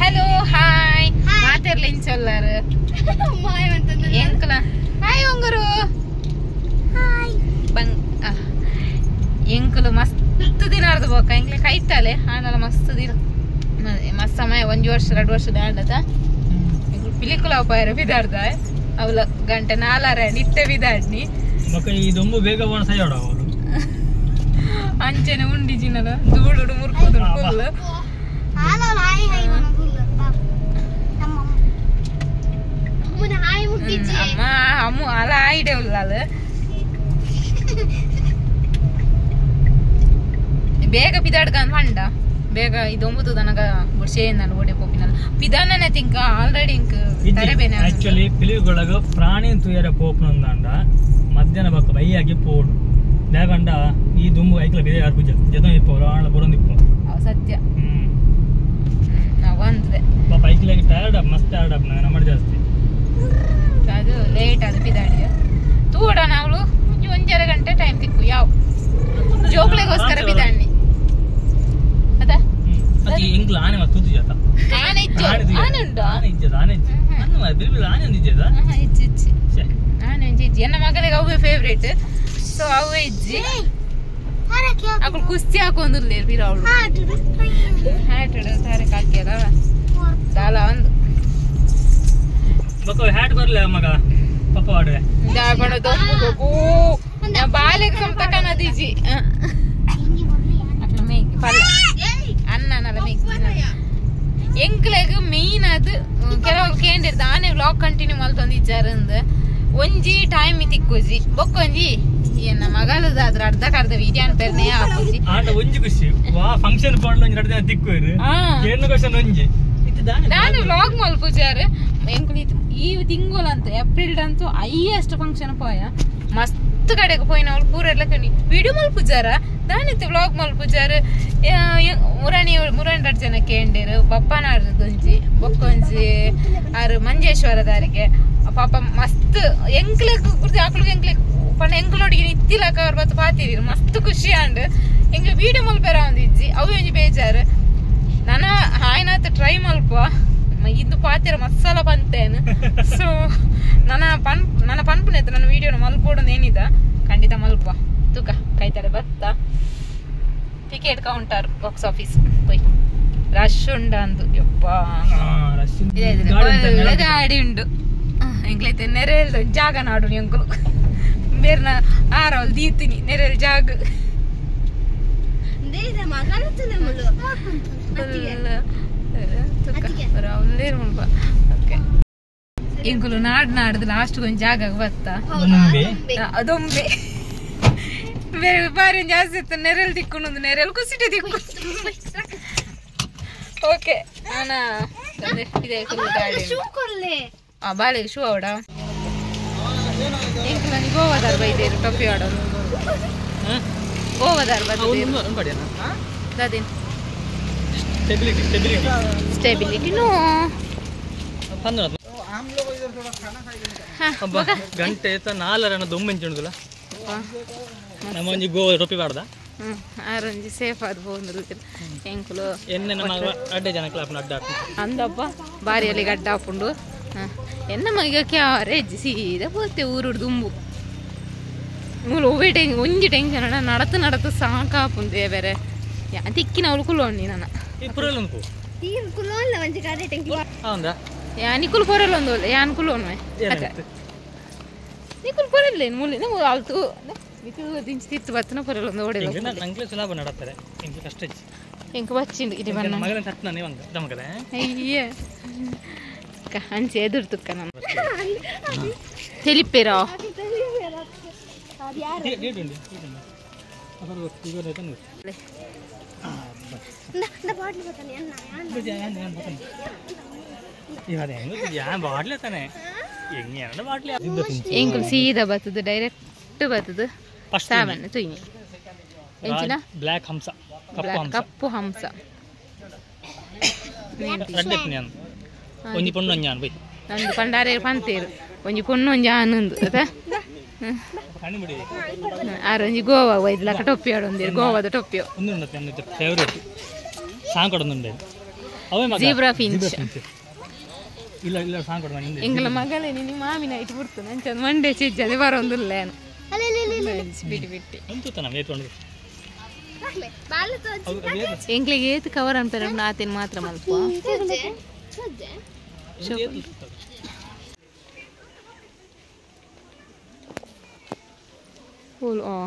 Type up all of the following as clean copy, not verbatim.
Hello hi ಮಾತೆರ್ಲ ಇಂಚೊಲ್ಲಾರು ಎಂಕಲ hi ಒಂಗರು hi ಬಂಗ್ ಎಂಕಲು ಮಸ್ತ್ ದಿನ ಅರ್ಧ ಬೋಕ ಎಂಕ್ಲೆ ಕೈತಾಲೆ ಆಂಡಲ ಮಸ್ತ್ ದಿನ ಮಸ್ತ್ ಸಮಯ ಒಂಜಿ ವರ್ಷ 2 ವರ್ಷದ ಆಂಡದ ಎಂಕುಲು ಪಿಲಿಕುಲ ಅಪಾಯರ ಬಿದಾಡ್ದ ಅವಲ ಗಂಟೆ 4 ನಿತ್ಯ ಬಿದಾಡ್ನಿ ಬೊಕ ಈ ದೊಂಬು ಬೇಗ ಬೋಣ ಸೈಯೋಡ ಅವರು ಅಂಚನೆ ಉಂಡಿ ಜಿನಲ ದೂಳುಡು ಮುರ್ಕುದು ಫುಲ್ ಹಾಲೋ ಹಾಯ್ ಹಾಯ್ ಮನಗುಲ್ಲ ನಮ್ಮ ಅಮ್ಮನ ಹಾಯ್ ಮುಟ್ಟಿಜಿ ಅಮ್ಮ ಅಮ್ಮ ಅಲ ಆಯ್ಡೆ ಉಳ್ಳಾಲ ಬೇಗ ಪಿದಾಡ್ಕ ಪಂಡ ಬೇಗ ಇದೊಂಬುದು ನನಗ ನಾನು ಓಡೆ ಪೋಪಿನಲ್ಲ ಪಿದಾನನೆ ತಿಂಕ ಆಲ್ರೆಡಿ ಇಂಕ್ ತರಬೇನೆ ಆಕ್ಚುಲಿ ಪಿಲಿಗೊಳಗ ಪ್ರಾಣಿ ತುಯರ ಪೋಪುನಂದಾಂಡ ಮಧ್ಯಾಹ್ನ ಬಕ್ಕ ಬೈಯಾಗಿ ಪೋಡು ದಾಗಂಡ ಈ ದುಂಬು ಐಕ್ಲ ಬಿದೆ ಯಾರು ಪೂಜೆ ಜೊತೆ ಇಪ್ಪೋ ಆಳ ಬರೋಂದಿಪ್ಪೋ ಅವು ಸತ್ಯ ನಾವು ಒಂದಿದೆ ಪಾಪ ಐಕ್ಲಾಗಿ ಟಯರ್ಡ್ ಅಪ್ ಮಸ್ತ್ ಟಯರ್ಡ್ ಅಪ್ ನಮ್ಮ ಜಾಸ್ತಿ ಅದು ಲೇಟ್ ಅದು ಪಿದಾಡಿಯ ತೂಡ ನಾವು ಒಂಜರ ಗಂಟೆ ಟೈಮ್ ತಿಕ್ಕು ಯಾವ ಜೋಕ್ಲೆಗೋಸ್ಕರ ಬಿದಾಣಿ ಅದ ಅದು ಎಂಗ್ಲ ಆನೆ ಮತ್ತು ತುದು ಜಾತ ಆನೆ ಇಜ್ಜು ಆನೆ ಉಂಟು ಆನೆ ಇಜ್ಜದ ಆನೆ ಇಜ್ಜು ಅನ್ನು ಬಿಲ್ ಆನೆ ಒಂದು ಇಜ್ಜದ ಇಜ್ಜು ಇಜ್ಜು ಆನೆ ಒಂಜಿ ಇಜ್ಜಿ ಎನ್ನ ಮಗಳಿಗೆ ಅವೇ ಫೇವ್ರೇಟ್ ಸೊ ಅವೇ ಇಜ್ಜಿ ಅಕುಲು ಕುಸ್ತಿ ಹಾಕೊಂದಿರ್ಲೇರು ಬೀರ ಅವಳು ಹ್ಯಾಟ್ ತಾರಕ್ಕೆ ಹಾಕ್ಯಾರ ದಾಲ ಒಂದು ಬೊಕ್ಕ ಹ್ಯಾಟ್ ಬರ್ಲ ಮಗ ಪಪ್ಪ ಆಡುವೆ ಬಾಲೆಗೆ ಸ್ವಲ್ಪ ಕನದಿಜಿ ಪಲ್ಲ ಅನ್ನನಲ್ಲ ಮೇಗ್ ಎಂಕ್ಲೆಗ್ ಮೇನ್ ಅದು ಕೆಲವು ಕೇಂಡಿರ್ದ ಆನೆ ವ್ಲಾಗ್ ಕಂಟಿನ್ಯೂ ಮಲ್ತೊಂದು ಇಜ್ಜಾರಂದು ಒಂಜಿ ಟೈಮ್ ತಿಕ್ಕೋಜಿ ಬೊಕ್ಕೊಂಜಿ ಏನ ಮಗಳದಾದ್ರ ಅರ್ಧಕ್ಕೆ ಅರ್ಧ ವಿಡಿಯೋ ಪೆರ್ನೆ ಆಪುಜಿ ಆಂಡ ಒಂಜಿ ಖುಷಿ ವಾ ಫಂಕ್ಷನ್ ಪೋಂಡ್ಲ ಒಂಜಿ ರಡ್ಡ್ ದಿನ ತಿಕ್ಕುವೆರ್ ಕೇಂದ್ರ ಕ್ವಶನ್ ಒಂಜಿ ದಾನೆ ವ್ಲಾಗ್ ಮಲ್ಪುಜಾರ್ ಎಂಕುಲು ಈ ತಿಂಗಳು ಅಂತ ಏಪ್ರಿಲ್ ಅಂತೂ ಹೈಯೆಸ್ಟ್ ಫಂಕ್ಷನ್ ಪೋಯ ಮಸ್ತ್ ಕಡೆಗೆ ಪೋಯಿನವ್ಲು ಪೂರ ಎಲ್ಲ ಕಣಿ ವಿಡಿಯೋ ಮಲ್ಪುಜಾರ ದಾನಿತ್ತು ವ್ಲಾಗ್ ಮಲ್ಪುಜಾರ್ ಮುರಾಣಿ ಮುರಾಣಿ ರಡ್ಡ್ ಜನ ಕೇಂಡೇರು ಬಪ್ಪನಾಡ್ದೊಂಜಿ ಬೊಕ್ಕೊಂಜಿ ಆರು ಮಂಜೇಶ್ವರದಾರಿಗೆ ಪಾಪ ಮಸ್ತ್ ಎಂಕ್ಲೆಗ್ ಕುರ್ತಿ ಆಕುಲ್ಗೆ ಎಂಕ್ಲೆಗ್ ಪಂಡ ಎಂಕ್ಲೊಡಿಗೆ ನಿತ್ತಿಲಕ ಅವ್ರು ಬತ್ತು ಪಾತಿರಿ ಮಸ್ತ್ ಖುಷಿ ಆಂಡ್ ಎಂಕ್ಲೆ ವಿಡಿಯೋ ಮಲ್ಪೆರ ಒಂದಿಜ್ಜಿ ಅವು ಒಂಜಿ ಬೇಜಾರು ನನ ಹಾಯ್ನಾತ್ ಟ್ರೈ ಮಲ್ಪ ಇದು ಪಾತಿರ ಮಸಾಲ ಪಂತೇನು ಸೊ ನನ್ನ ಪನ್ ನನ್ನ ಪನ್ಪುನೆತ್ತು ನನ್ನ ವಿಡಿಯೋನ ಮಲ್ಪೋಡೋದು ಏನಿದ ಖಂಡಿತ ಮಲ್ಪ ತೂಕ ಕೈತಡೆ ಬತ್ತ ಟಿಕೆಟ್ ಕೌಂಟರ್ ಬಾಕ್ಸ್ ಆಫೀಸ್ ಪೋಯ್ ರಶ್ ಉಂಡ ಅಂದು ಯಪ್ಪಾ ಗಾಡಿ ಉಂಡು ಎಂಕ್ಲೈತೆ ನೆರೆಲ್ದ ಜಾಗ ನಾಡು ಎಂಕುಲು ಬೇರ್ನ ಆರವಲ್ ದೀತೀನಿ ನೆರೆಲ್ ಜಾಗ ಎಂಕುಲು ನಾಡ್ ನಾಡ್ದು ಲಾಸ್ಟ್ ಒಂಜಿ ಜಾಗ ಬತ್ತ ಅದೊಂಬೆ ಬೇರೆ ಬಾರಿ ಒಂಜಿ ಜಾಸ್ತಿ ಇತ್ತು ನೆರೆಲ್ ತಿಕ್ಕೊಂಡು ನೆರೆಲ್ ಕುಸಿಟೆ ತಿಕ್ಕು ಓಕೆ ನಾನಾ ಇದೆ ಬಾಳೆ ಶೂ ಅವಡ ಎಂಕುಲು ನನಗೆ ಗೋವಾದಾರ್ ಬೈದೇರು ಟೊಪ್ಪಿ ಆಡೋದು ಗೋವಾದಾರ್ ಬರ್ತದೆ ದಾದೇನು ಸ್ಟೆಬಿಲಿಟಿ ಸ್ಟೆಬಿಲಿಟಿ ಸ್ಟೆಬಿಲಿಟಿ ನೋ ಗಂಟೆ ನಾಲ್ಕರನ ದೊಮ್ಮೆಂಚುಂಡುಲ ನಮ್ಮ ಒಂಜಿ ಗೋವಾ ಟೊಪ್ಪಿ ಬಾರ್ದ ಆರೊಂಜಿ ಸೇಫ್ ಆದ್ ಪೋಂದು ಎಂಕುಲು ಎನ್ನೆ ನಮ್ಮ ಅಡ್ಡೆ ಜನ ಕ್ಲಾಪ್ನ ಅಡ್ಡ ಅಂದಪ್ಪ ಬಾರಿಯಲ್ಲಿ ಗಡ್ಡ ಹಾಪುಂಡು ಎನ್ನ ಮಗ ಕ್ಯಾರೇಜ್ ಸೀದಾ ಪೋತೆ ಊರುಡು ದುಂಬು ಮೂಲು ಒವ್ವೇ ಟೆನ್ ಒಂಜಿ ಟೆನ್ಷನ್ ನಡತು ನಡತು ಸಾಕಾಪುಂಡು ಬೇರೆ ತಿಕ್ಕಿನವಳು ಕುಲೋಣ್ಣಿ ನನ್ನ ಯಾ ನಿಕುಲ್ ಪೊರಲ್ ಒಂದು ಯಾನ್ ಕುಲೋನ್ವೆ ನಿಕುಲ್ ಪೊರಲ್ಲೇನು ಮೂಲೆ ನೀವು ಆಲ್ತು ನಿಕುಲ್ ದಿಂಚಿ ತಿತ್ತು ಬತ್ತನ ಪೊರಲ್ ಒಂದು ಓಡೆ ಸುಲಭ ನಡತ್ತಾರೆ ಎಂಕ್ ಕಷ್ಟ ಎಂಕ್ ಬಚ್ಚಿಂಡು ಇದು ಬಣ್ಣ ಮಗನ ತಟ್ಟನ ನೀವಂಗ ನಮಗದೆ ಅಯ್ಯ ಅಂಚೆ ಎದುರು ತುಕ್ಕ ನಾನು ತೆಲಿಪೇರಾ ಎಂಕುಲು ಸೀದಾ ಬರ್ತದೆ ಡೈರೆಕ್ಟ್ ಬರ್ತದೆ ಸಾಮಾನ್ಯ ತುಯ್ನಿ ಎಂಚಿನ ಬ್ಲ್ಯಾಕ್ ಹಂಸ ಕಪ್ಪು ಹಂಸ ಒಂಜಿ ಪೊಣ್ಣು ಒಂಜಿ ಆನ್ ಬೈ ನಂದು ಪಂಡಾರೆ ಪಂತೇರು ಒಂಜಿ ಪೊಣ್ಣು ಒಂಜಿ ಆನಂದು ಅದ ಆರು ಒಂಜಿ ಗೋವಾ ಒಯ್ದಲಕ ಟೊಪ್ಪಿ ಆಡೊಂದಿರು ಗೋವಾದ ಟೊಪ್ಪಿಯೋ ಫೇವರೇಟ್ ಸಾಂಗ್ ಕೊಡೊಂದುಂಡೆ Zebra finch. ಇಲ್ಲ ಇಲ್ಲ ಸಾಂಗ್ ಕೊಡು ನಾನು. ಎಂಗಲ ಮಗಳೇ ನಿನ್ನ ಮಾಮಿನ ಇಟ್ಟು ಬಿಡ್ತು ನಂಚ ಮಂಡೆ ಚಿಜ್ಜದೆ ಬರೋಂದಿಲ್ಲ ಏನು ಬಿಟ್ಟು ಬಿಟ್ಟು ಅಂತೂ ನಾವು ಏತ್ಕೊಂಡು ಎಂಗ್ಲಿಗೆ ಏತು ಕವರ್ ಅಂತಾರೆ ಆತೇನು ಮಾತ್ರ ಮಲ್ಪ ಹೋಲ್ ಆ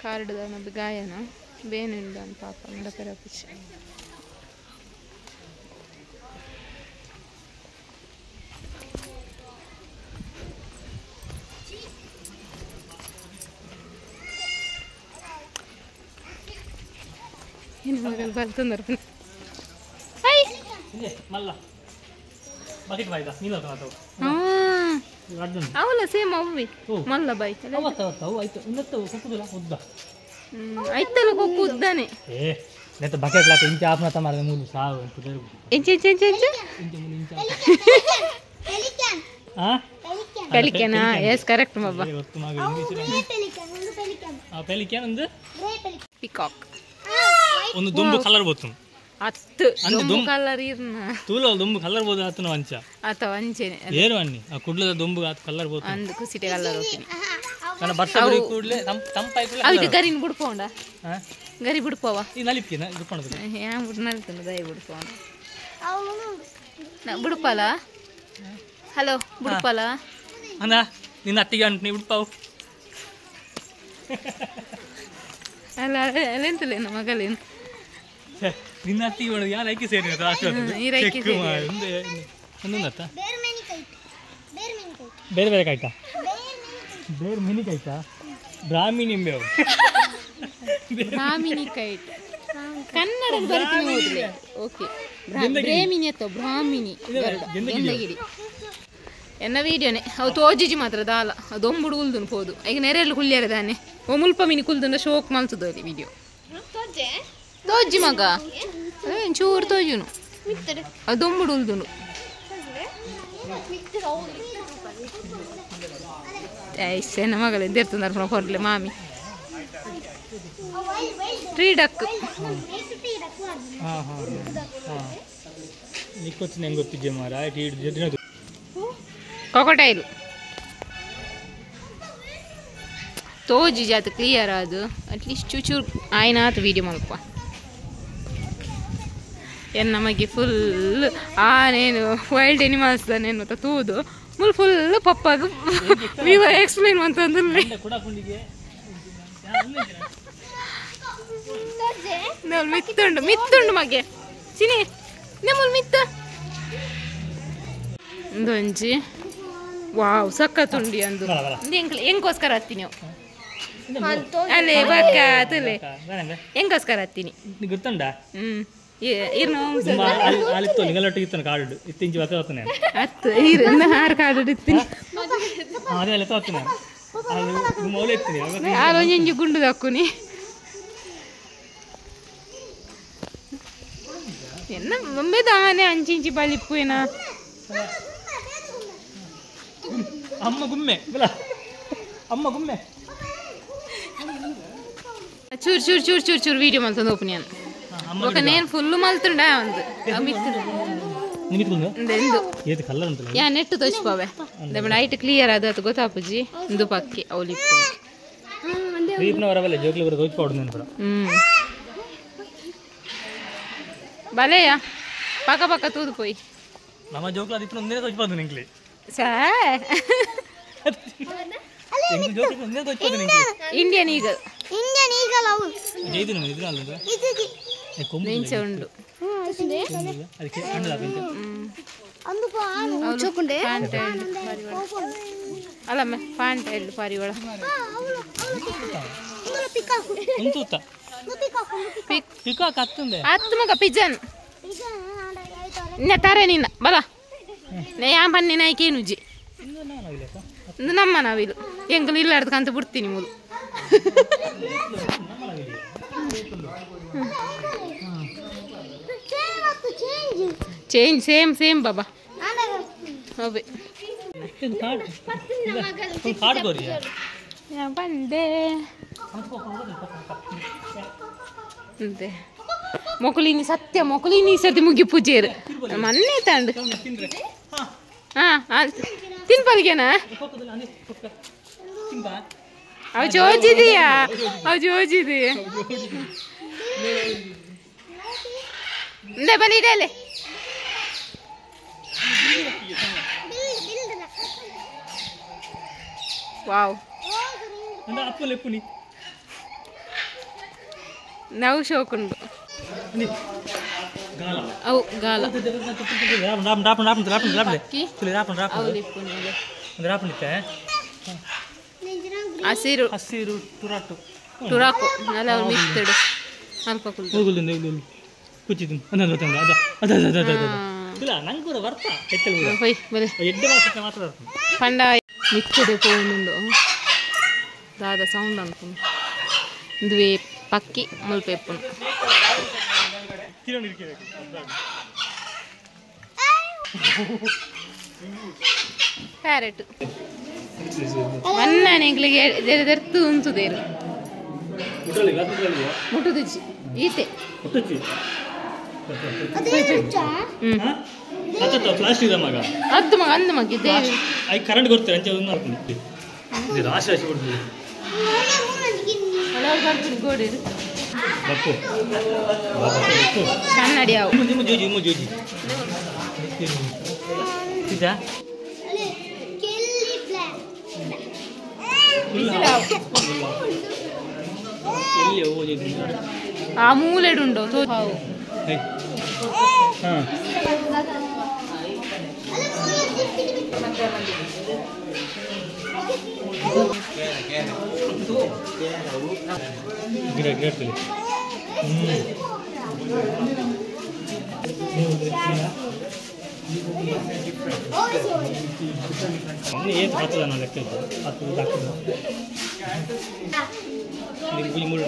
ಕಾರ್ಡ್ ದಾನ ಗಾಯನ ಬೇನುಂಡು ಪಾಪ ನಡಪೆರ ಪಿಚ್ಚೆ ಏನು ಮಗಲ್ ಬರ್ತಂದ್ರೆ ಹಾಯ್ ಮಲ್ಲ ಬಕೆಟ್ ಬಾಯ್ದ ನೀನು ಅವಲ್ಲ ಸೇಮ್ ಅವ್ವಿ ಮಲ್ಲ ಬಾಯ್ ಅವು ಆಯ್ತು ಇನ್ನತ್ತು ಕೊಕ್ಕುದಿಲ್ಲ ಉದ್ದ ಐತಲ್ಲ ಕೊಕ್ಕು ಉದ್ದಾನೆ ಏ ನೆತ್ತ ಬಕೆಟ್ ಲಾಕ ಇಂಚ ಆಪ್ನ ತಮಾರ ಮೂಲು ಸಾವು ಎಂಚ ಎಂಚ ಎಂಚ ಎಂಚ ಇಂಚ ಮೂಲು ಇಂಚ ಆ ಪೆಲಿಕನ್. Yes correct ಮಬ್ಬ. ಗೊತ್ತು ಮಗ ಇಂಗ್ಲಿಷ್ ಆ ಪೆಲಿಕನ್ ಒಂದು ಪಿಕಾಕ್ ಒಂದು ದುಂಬು ಕಲರ್ ಬೋತು ಅತ್ತು ದುಂಬು ಕಲರ್ ಇರ್ನ ತೂಲ ದುಂಬು ಕಲರ್ ಬೋದು ಆತನ ಅಂಚ ಆತ ಅಂಚೆನೆ ಏರು ಅನ್ನಿ ಆ ಕುಡ್ಲದ ದುಂಬು ಆತ ಕಲರ್ ಬೋದು ಅಂದು ಕುಸಿಟೆ ಕಲರ್ ಹೋಗ್ತೀನಿ ನನ್ನ ಬರ್ಸ ಬರಿ ಕೂಡ್ಲೆ ತಂಪಾಯಿ ಕೂಡ್ಲೆ ಅವಿಗೆ ಗರಿನ ಬಿಡ್ಪೋಂಡ ಗರಿ ಬಿಡ್ಪೋವ ಈ ನಲಿಪ್ಪಿನ ಬಿಡ್ಪೋಣ ಯಾ ಬಿಡ್ ನಲ್ತನ ದಯ ಬಿಡ್ಪೋಣ ನಾ ಬಿಡ್ಪಲ ಹಲೋ ಬಿಡ್ಪಲ ಅಂದ ನಿನ್ನ ಅತ್ತಿಗೆ ಅಂಟು ನೀ ಬಿಡ್ಪಾವು ಅಲ್ಲ ಅಲ್ಲೆಂತಲೇನು ಮಗಳೇನು ನಿನ್ನ ಅತ್ತಿಗೆ ಒಳಗೆ ಯಾರು ಐಕಿ ಸೇರಿ ಬೇರೆ ಬೇರೆ ಕಾಯ್ತಾ ಬೇರೆ ಮಿನಿ ಕಾಯ್ತಾ ಬ್ರಾಹ್ಮಿಣಿ ನಿಂಬೆ ಬ್ರಾಹ್ಮಿಣಿ ಕೈಟ್ ಕನ್ನಡ ಬರೀತೀನಿ ಓದ್ಲೆ ಓಕೆ ಬ್ರೇಮಿನಿ ಅಥವಾ ಬ್ರಾಹ್ಮಿಣಿ ಗೆಂದಗಿರಿ ಎನ್ನ ವೀಡಿಯೋನೆ ಅವು ತೋಜಿಜಿ ಮಾತ್ರ ದಾಲ ಅದು ಒಂಬುಡು ಉಲ್ದುನು ಪೋದು ಈಗ ನೆರೆಯಲ್ಲಿ ಕುಲ್ಯರ ದಾನೆ ಓ ಮುಲ್ಪ ಮಿನಿ ಕುಲ್ದುನ ಶೋಕ್ ಮಲ್ತದ ವಿಡಿಯೋ ತೋಜಿ ಮಗ ಚೂರು ತೋಜುನು ಅದೊಂಬುಡು ಉಲ್ದುನು ಐಸೆನ ಮಗಳ ಎದ್ದಿರ್ತಂದ್ರೆ ಕೊರ್ಲೆ ಮಾಮಿ ಟ್ರೀ ಡಕ್ ಕ್ರೊಕೊಟೈಲ್ ತೋಜಿ ಜಾತ ಕ್ಲಿಯರ್ ಅದು ಅಟ್ಲೀಸ್ಟ್ ಚೂಚೂರು ಆಯ್ನಾತು ವೀಡಿಯೋ ಮಲ್ಪ ಎನ್ ನಮಗೆ ಫುಲ್ ಆನೇನು ವೈಲ್ಡ್ ಎನಿಮಲ್ಸ್ ನೇನು ತೂದು ಮುಲ್ ಫುಲ್ ಪಪ್ಪಾಗ ವಿವ ಎಕ್ಸ್ಪ್ಲೈನ್ ಅಂತಂದ್ರೆ ಮಿತ್ತುಂಡು ಮಿತ್ತುಂಡು ಮಗೆ ಚಿನಿ ನಮ್ಮಲ್ ಮಿತ್ತ ಒಂದೊಂಜಿ ವಾವ್ ಸಕ್ಕತ್ತುಂಡಿ ಅಂದು ಎಂಕೋಸ್ಕರ ಹತ್ತೀನಿ ನೀವು ಅಲ್ಲೇ ಬಕ್ಕ ತುಲೆ ಎಂಕೋಸ್ಕರ ಹತ್ತೀನಿ ಗೊತ್ತುಂಡ ಹ್ಮ್ ಆಲೊಂಜಿ ಗುಂಡು ದಕ್ಕುನಿ ಎನ್ನ ಒಮ್ಮೆ ದಾನೆ ಅಂಚಿಂಚಿ ಬಲಿಪ್ಪುನ ಅಮ್ಮ ಗುಮ್ಮೆ ಅಮ್ಮ ಗುಮ್ಮೆ ಚೂರು ಚೂರು ಚೂರು ಚೂರು ಚೂರು ವೀಡಿಯೋ ಮಲ್ತೊಂದು ಓಪನ್ ఒక నేను ಫುಲ್ ಮಲ್ತುಂಡ ಒಂದು ಯಾ ನೆಟ್ ತೋಚ್ಪವೆ ನೈಟ್ ಕ್ಲಿಯರ್ ಅದು ಅದು ಗೊತ್ತಾಪುಜಿ ಇಂದು ಪಕ್ಕಿ ಅವಲಿಪ್ಪು ಬಲೆಯ ಪಕ್ಕ ಪಕ್ಕ ತೂದು ಪೋಯಿ ನಮ್ಮ ಜೋಕ್ಲ ದಿಪ್ಪು ಒಂದೇ ತೋಚ್ಪದು ನಿಂಕ್ಲಿ ಸಾ ಇಂಡಿಯನ್ ಈಗಲ್ ಇಂಡಿಯನ್ ಈಗಲ್ ಅವು ಜೈದಿನ ಇದ್ರ ಅಲ್ಲ ನೆಂಚೆ ಉಂಡು ಅದಕ್ಕೆ ಅಂಡಲ ಪಿಂಚ ಅಂದು ಆನು ಚೋಕುಂಡೆ ಅಲ್ಲಮ್ಮ ಪಾಂಟ ಎಲ್ಲು ಪರಿವಳ ಉಂತುತ್ತ ಪಿಕಾಕ್ ಅತ್ತುಂದೆ ಅತ್ತು ಮಗ ಪಿಜನ್ ನಿನ್ನ ತಾರೆ ನಿನ್ನ ಬಲ ಯಾ ಬನ್ನಿ ನಾಯ್ಕೇನುಜ್ಜಿ ನಮ್ಮ ನಾವಿಲು ಎಂಕಲು ಇಲ್ಲಾರ್ದಕ್ಕಂತ ಬಿಡ್ತೀನಿ ಮೂಲು ಚೇಂಜ್ ಸೇಮ್ ಸೇಮ್ ಬಾಬಾ ಅವೇ ಬಂದೆ ಅಂತೆ ಮೊಕುಲಿನಿ ಸತ್ಯ ಮೊಕುಲಿನಿ ಸರ್ತಿ ಮುಗಿ ಪೂಜೆರು ಮೊನ್ನೆ ತಂಡು ಹಾ ತಿನ್ಪಲ್ಗೆನಾ ಅವು ಜೋಜಿದೆಯಾ ಅವು ಜೋಜಿದೆಯಾ ಬನ್ನಿ ಇಡಲೆ ವಾವ್ ನಾವು ಶೋಕುಂಡು ಅವು ಗಾಲ ಹಸಿರು ಹಸಿರು ಟುರಾಟು ಟುರಾಕು ಅಲ್ಲ ಅವ್ರು ಮಿಕ್ತಡು ಅಲ್ಪ ಕುಲ್ದು ಕುಚ್ಚಿದ್ದು ಅದ ಅದ ಅದ ಅದ ಅದ ಇಲ್ಲ ನಂಗೆ ಕೂಡ ಬರ್ತಾ ಎತ್ತಲು ಹೋಯ್ ಬಲೆ ಎಡ್ಡೆ ಮಾತ್ರ ಮಾತ್ರ ಪಂಡ ಮಿಕ್ತದೆ ಪೋನುಂಡು ದಾದ ಸೌಂಡ್ ಅನ್ಕೊಂಡು ಇಂದುವೆ ಪಕ್ಕಿ ಮುಲ್ಪೆಪ್ಪುನು ಪ್ಯಾರೆಟ್ ಮನ್ನಾನೆ ಎಂಕ್ಲಿಗೆ ದೆರ್ತು ಉಂತುದೇರು ಮುಟ್ಟುದುಜ್ಜಿ ಈತೆ ಅದ್ದು ಮಗ ಅಂದು ಮಗ ಇದೆ I current ಕೊಡ್ತಾರೆ ಅಂಚೆ ಒಂದು ಹಾಕೊಂಡು ಇದು ರಾಶಿ ರಾಶಿ ಕೊಡ್ತೀವಿ ಗೋಡೆ ಬಪ್ಪು ಕನ್ನಡಿ ಅವು ನಿಮ್ಮ ಜೋಜಿ ನಿಮ್ಮ ಜೋಜಿ ಇದಾ ಎಲ್ಲಿ ಹೋಗಿ ಆ ಮೂಲೆಡುಂಡು ಹಾಂ ಗಿಡ ಗಿಡ ಏನು ಹತ್ತದ ನಾನು ಲೆಕ್ಕ ಇದ್ದು ಹತ್ತು ಹಾಕ್ತದೆ ನೀವು ಮೂರು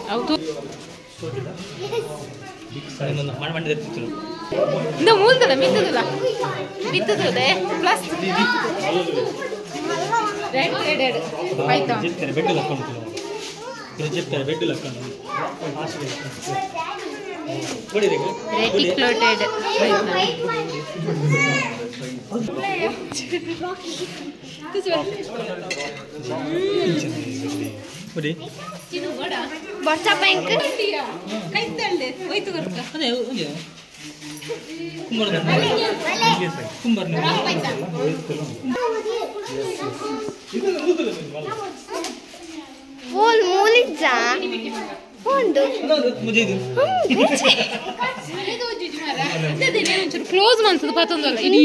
ಹೌದು ಮಣ್ಣು ಎತ್ತಿತ್ತು ಇಂದ ಮೂಲ್ದಲ್ಲ ಮಿತ್ತದಲ್ಲ ಮಿತ್ತದಲ್ಲ ಪ್ಲಸ್ ರೆಡ್ ರೆಡ್ ರೆಡ್ ಆಯ್ತಾ ಜಿತ್ತಾರೆ ಬೆಡ್ ಲಕ್ಕೊಂಡು ಇದು ಜಿತ್ತಾರೆ ಬೆಡ್ ಲಕ್ಕೊಂಡು ರೆಟಿಕ್ಲೋಟೆಡ್ ಕೊಡಿ ಬರ್ತಾ ಬ್ಯಾಂಕ್ ಕೈತಳ್ಳೆ ಹೋಯ್ತು ಕೊರ್ಕ ಅದೇ ಕುಂಬಾರ ಕುಂಬಾರ ಫೋಲ್ ಮೂಲಿಜ್ಜ ಉಂಡು ಕ್ಲೋಸ್ ಮನ್ಸದು ಪತ್ತೊಂದಲ್ಲ ಇಡೀ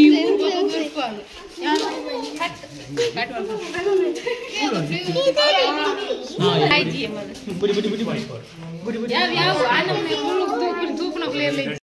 ಬಿಡಿ ಬಿಡಿ ಬಿಡಿ ಯಾವ ಯಾವ ಆ ನಮ್ಮನೆ ತೂಪುನ ಪ್ಲೇಯರ್.